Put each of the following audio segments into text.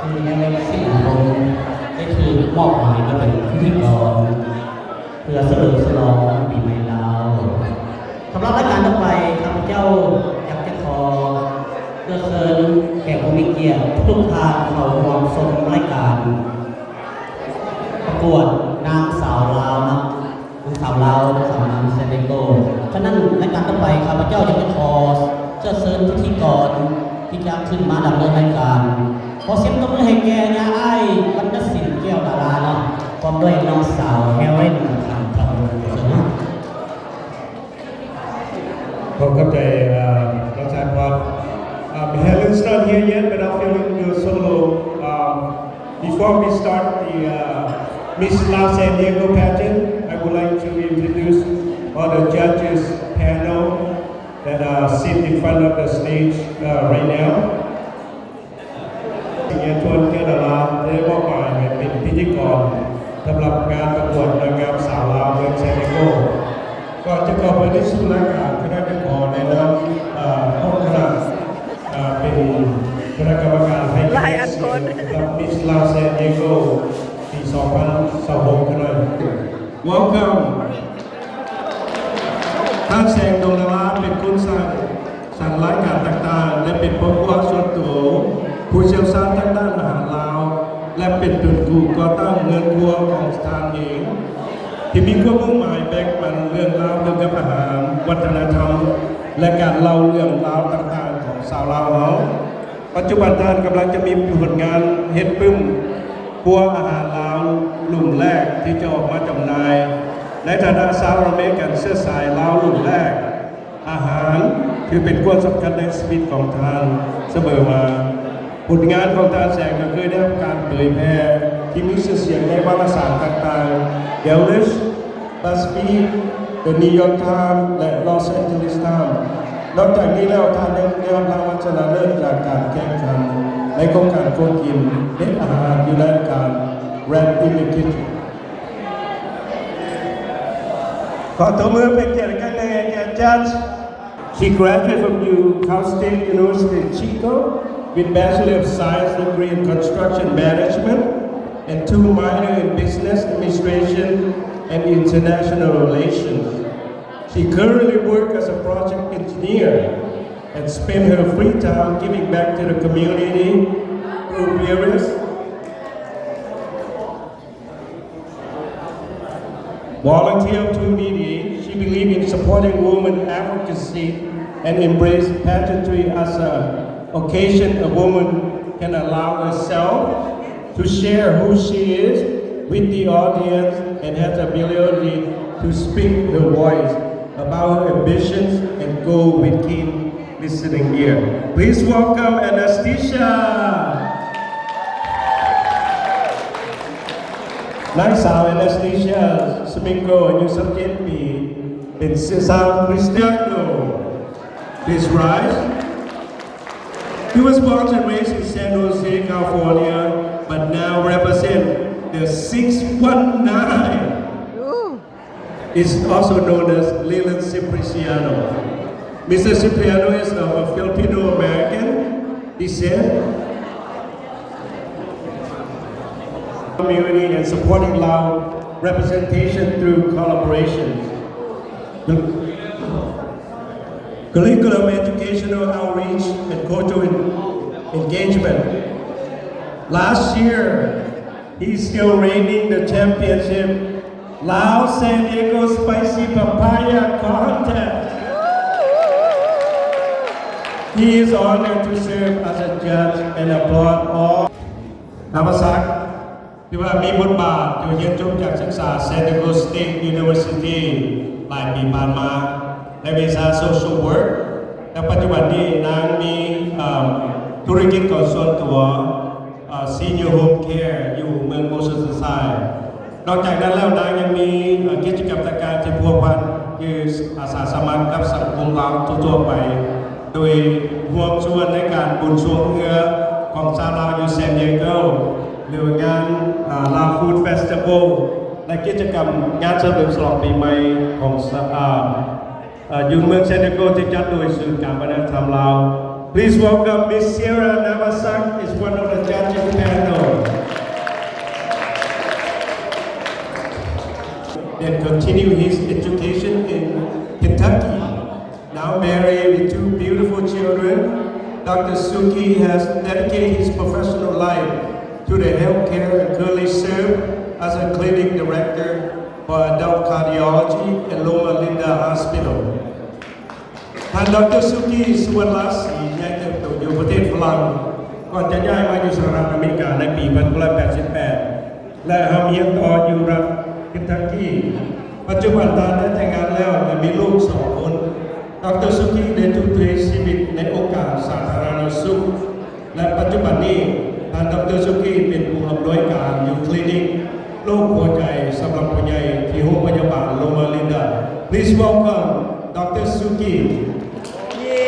ແລະ ສິ່ງຂອງໄດ້ຖືກມອບໝາຍມາເປັນພິທີກອນ ເພື່ອສະເຫຼີມສະຫຼອງປີໃໝ່ລາວ. ສຳລັບລາຍການຕໍ່ໄປ ຂ້າພະເຈົ້າຢາກຈະຂໍເຊື້ອເຊີນແຂກຜູ້ມີກຽດທຸກທ່ານເຂົ້າຮ່ວມຊົມລາຍການປະກວດນາງສາວລາວເນາະ. ເປັນສາວລາວ ສາວງາມ San Diego. ສະນັ້ນ ລາຍການຕໍ່ໄປ ຂ້າພະເຈົ້າຢາກຈະຂໍເຊື້ອເຊີນພິທີກອນທີ່ຈະຂຶ້ນມາດຳເນີນລາຍການ. ຂໍສຽງຕົບມືໃຫ້ແກ່ຍາອ້າຍ ວັນນະສິນ ແກ້ວດາລາເນາະ ພ້ອມດ້ວຍນ້ອງສາວ Helen ຄຳທະວົງ. ເຊີນເນາະ. ຂໍຂອບໃຈ ເອີ ນ້ອງຊາຍພອນ. Um, Helen's not here yet, but I'll fill in the solo. Um, Before we start the, uh, Miss Lao San Diego pageant, I would like to introduce all the judges panel that are sit in front of the stage, uh, right now. ສິນຍາຊົນແກ້ວດາລາໄດ້ມອບໝາຍໃຫ້ເປັນພິທີກອນສຳລັບງານປະກວດນາງງາມສາວລາວເມືອງ San Diego. ກ່ອນຈະເຂົ້າໄປໃນສູ່ລາຍການ, ຄະນະຈະຂໍແນະນຳ ເອີ ພວກຄະນະ ເປັນຄະນະກຳມະການໃຫ້ກຽດສຳລັບ Miss Lao San Diego ປີສອງພັນຊາວຫົກ ຂະໜ້ອຍ. Welcome. ທ່ານ ແສງ ດົງດາລາ ເປັນຄົນສ້າງ ສ້າງລາຍການຕ່າງໆ ແລະ ເປັນພໍ່ຄົວສ່ວນໂຕ ຜູ້ຊ່ຽວຊານທາງດ້ານອາຫານລາວ ແລະ ເປັນຕົ້ນຜູ້ກໍ່ຕັ້ງເຮືອນຄົວຂອງທ່ານເອງ ທີ່ມີຄວາມມຸ່ງໝາຍແບ່ງປັນເລື່ອງລາວກ່ຽວກັບອາຫານ, ວັດທະນະທຳ ແລະ ການເລົ່າເລື່ອງລາວຕ່າງໆຂອງຊາວລາວເຮົາ. ປັດຈຸບັນທ່ານກຳລັງຈະມີຜົນງານເຮັດປຶ້ມຄົວອາຫານລາວລຸ່ມແລກທີ່ຈະອອກມາຈຳໜ່າຍ. ໃນຖານະຊາວອາເມລິກັນເຊື້ອສາຍລາວລຸ້ນແລກ, ອາຫານຖືເປັນສ່ວນສຳຄັນໃນຊີວິດຂອງທ່ານສະເໝີມາ. ຜົນງານຂອງທ່ານແສງກໍເຄີຍໄດ້ຮັບການເຜີຍແຜ່ທີ່ມີຊື່ສຽງໃນວາລະສານຕ່າງໆ Elders, BuzzFeed, The New York Times ແລະ Los Angeles Times. ນອກຈາກນີ້ແລ້ວ, ທ່ານຍັງໄດ້ຮັບລາງວັນຊະນະເລີດຈາກການແຂ່ງຂັນໃນໂຄງການຄົວກິນເຮັດອາຫານຢູ່ໃນລາຍການ Red in the Kitchen. ຂໍຕົບມືເປັນກຽດອີກຄັ້ງໜຶ່ງແກ່ Judge. She graduated from Cal State University Chico with Bachelor of Science degree in Construction Management and two minor in Business Administration and International Relations. She currently works as a project engineer and spend her free time giving back to the community through various volunteer opportunities. She believes in supporting women advocacy and embrace pageantry as a occasion a woman can allow herself to share who she is with the audience and has the ability to speak her voice about her ambitions and goal with keen listening ear. Please welcome Anastasia. ນາງສາວ Anastasia Smigiel ອາຍຸຊາວເຈັດປີ ເປັນຊາວຄຣິສຕຽນ. Please rise. He was born and raised in San Jose, California, but now represent the six one nine. Is also known as Leland Cipriano. Mister Cipriano is of a Filipino American descent. Community and supporting Lao representation through collaborations. Curriculum, educational outreach, and cultural en-, engagement. Last year, he's still reigning the championship Lao San Diego Spicy Papaya Contest. He is honored to serve as a judge and applaud all. ນາວາສັກ ທີ່ວ່າມີບົດບາດຢູ່ຮຽນຈົບຈາກສຶກສາ San Diego State University ຫຼາຍປີຜ່ານມາ ໃນວິຊາ Social Work ແລະ ປັດຈຸບັນນີ້ນາງມີ ເອີ ທຸລະກິດຂອງສ່ວນຕົວ ເອີ Senior Home Care ຢູ່ເມືອງ Oceanside. ນອກຈາກນັ້ນແລ້ວ ນາງຍັງມີ ເອີ ກິດຈະກຳຕ່າງໆທີ່ພົວພັນ ຄືອາສາສະໝັກກັບສັງຄົມລາວທົ່ວໆໄປ ໂດຍຮ່ວມສ່ວນໃນການບຸນຊ່ວງເຮືອຂອງຊາວລາວຢູ່ San Diego ຫຼືວ່າງານ ເອີ Lao Food Festival ແລະ ກິດຈະກຳງານສະເຫຼີມສະຫຼອງປີໃໝ່ຂອງ ເອີ ເອີ ຢູ່ເມືອງ San Diego ທີ່ຈັດໂດຍສູນກາງວັດທະນະທຳລາວ. Please welcome Miss Sierra Navasak is one of the judges panel. and continue his education in Kentucky. Now married with two beautiful children, Doctor Suki has dedicated his professional life to the healthcare and currently serve as a clinic director for adult cardiology at Loma Linda Hospital. ທ່ານ ດຣ. ສຸກີ ສຸວັນລາສີ ໃຫຍ່ເຕີບໂຕຢູ່ປະເທດຝຣັ່ງ ກ່ອນຈະຍ້າຍມາຢູ່ສະຫະລັດອາເມລິກາໃນປີໜຶ່ງພັນເກົ້າຮ້ອຍແປດສິບແປດ ແລະ ຮ່ຳຮຽນຕໍ່ຢູ່ລັດເຄນທັກກີ. ປັດຈຸບັນທ່ານໄດ້ແຕ່ງງານແລ້ວ ແລະ ມີລູກສອງຄົນ. ດຣ. ສຸກີ ໄດ້ທຸ່ມເທຊີວິດໃນອົງການສາທາລະນະສຸກ ແລະ ປັດຈຸບັນນີ້ ທ່ານ ດຣ. ສຸກີ ເປັນຜູ້ອຳນວຍການຢູ່ຄລີນິກໂລກຫົວໃຈສຳລັບຜູ້ໃຫຍ່ທີ່ໂຮງພະຍາບານໂລມາລິນດາ. Please welcome ດຣ. ສຸກີ. ເຢ້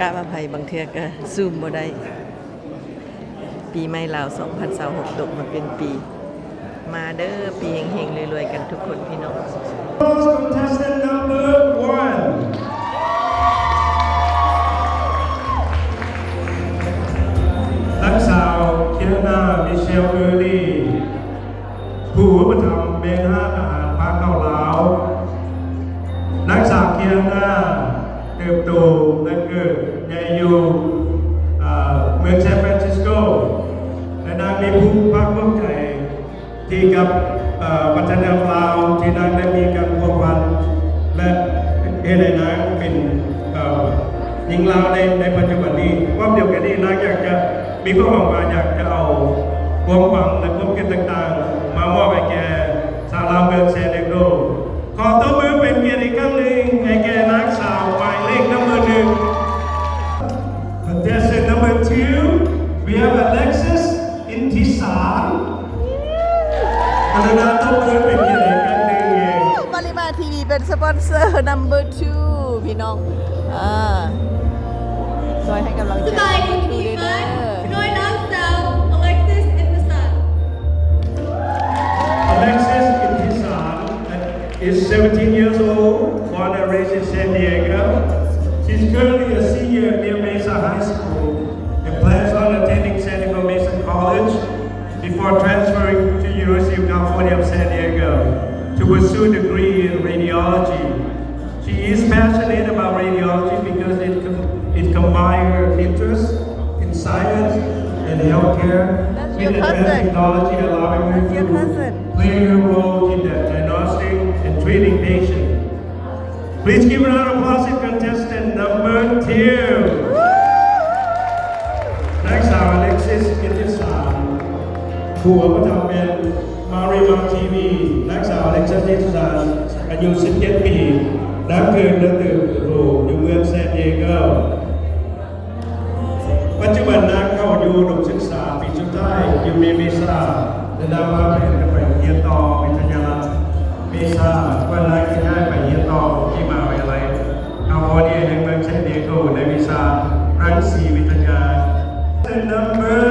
ກະວ່າໃຜບາງເທື່ອກະຊູມບໍ່ໄດ້. ປີໃໝ່ລາວສອງພັນຊາວຫົກຕົກມາເປັນປີ ມາເດີ ປີເຮັງໆ ລວຍໆ ກັນທຸກຄົນພີ່ນ້ອງ. Contestant number one ນາງສາວ Kiana Michelle Early ຜູ້ອຸປະຖຳແມ່ຮ້ານອາຫານພາເຂົ້າລາວ. ນາງສາວ Kiana ເຕີບໂຕ ແລະ ເກີດໃຫຍ່ຢູ່ ເອີ ເມືອງ San Francisco ແລະ ນາງມີຄວາມພາກພູມໃຈ ທີ່ກັບ ເອີ ວັດທະນະທຳລາວ ທີ່ນາງໄດ້ມີການພົວພັນ ແລະ ເຮັດໃຫ້ນາງເປັນ ເອີ ຍິງລາວໃນ ໃນປັດຈຸບັນນີ້. ພ້ອມດຽວກັນນີ້ ນາງຢາກຈະ ມີຄວາມຫວັງວ່າຢາກຈະເອົາຄວາມຫວັງ ແລະ ຄວາມຄິດຕ່າງໆ ມາມອບໃຫ້ແກ່ຊາວລາວເມືອງ San Diego. ຂໍຕົບມືເປັນກຽດອີກຄັ້ງໜຶ່ງໃຫ້ແກ່ນາງສາວໝາຍເລກ number ໜຶ່ງ. Contestant number two, we have Alexis Intisar. ກະລຸນາຕົບມືເປັນກຽດອີກຄັ້ງໜຶ່ງ. ມາລິມາ ທີວີ ເປັນສະປອນເຊີ number two ພີ່ນ້ອງ ເອີ ຊ່ວຍໃຫ້ກຳລັງໃຈ ສະບາຍດີ number two ເດີ ເດີ. ໂດຍນາງສາວ Alexis Intisar. Alexis Intisar is seventeen years old, born and raised in San Diego. She's currently a senior at Mira Mesa High School and plans on attending San Diego Mesa College before transferring to University of California of San Diego to pursue a degree in radiology. She is passionate about radiology because it com-, it combines her interest in science and healthcare with advanced technology, allowing her to play her role in diagnosing and treating patients. Please give a round of applause to contestant number two. ນາງສາວ Alexis Intisar ຜູ້ອຸປະຖຳແມ່ນ ມາລິມາ ທີວີ. ນາງສາວ Alexis Intisar ອາຍຸສິບເຈັດປີ. ນາງເກີດ ແລະ ເຕີບໂຕຢູ່ເມືອງ San Diego. ປັດຈຸບັນນາງເຂົ້າຢູ່ອຸດົມສຶກສາປີສຸດທ້າຍຢູ່ Mira Mesa ແລະ ນາງວາງແຜນຈະໄປຮຽນຕໍ່ວິທະຍາລັຍ Mesa ກ່ອນນາງຈະຍ້າຍໄປຮຽນຕໍ່ທີ່ມະຫາວິທະຍາໄລ California ໃນເມືອງ San Diego ໃນວິຊາລັງສີວິທະຍາ. Number